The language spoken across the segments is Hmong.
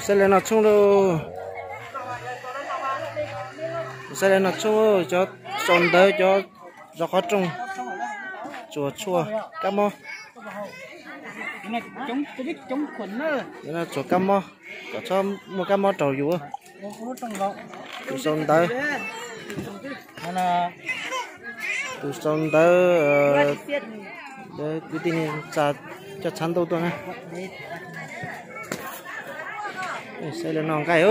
Saib li no tshoob lauj. Saib li no tshoob, cov sau ntawv, cov zov qhov rooj, tsuas tshuaj kab mob. Tsuas kab mob, kom txhob muaj kab mob raug yus. Tus sau ntawv, tus sau ntawv, kwv tij neej tsa coj tshav ntuj tuaj na. Saib li no nqaij,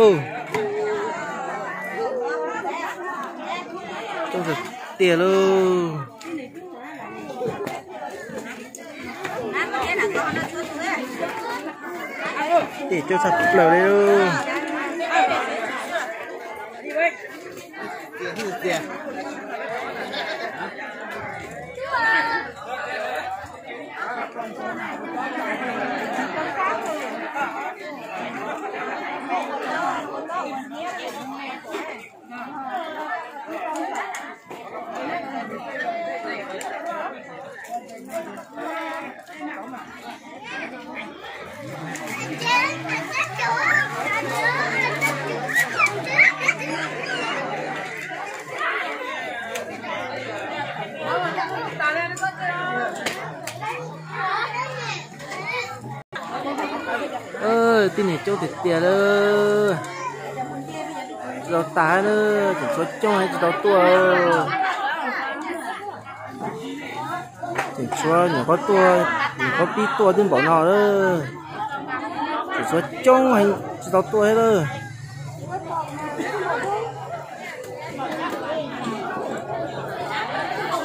coob tiag lauj. Tej coob tshaj plaws li lauj. Tib neeg coob tiag tiag lawm. Tsis tau tas na, tseem tshuav coob heev tsis tau tuaj. Tseem tshuav nyuam qhuav tuaj, nyuam qhuav pib tuaj twb npaum no lawm. Tseem tshuav coob heev tsis tau tuaj thiab lawm.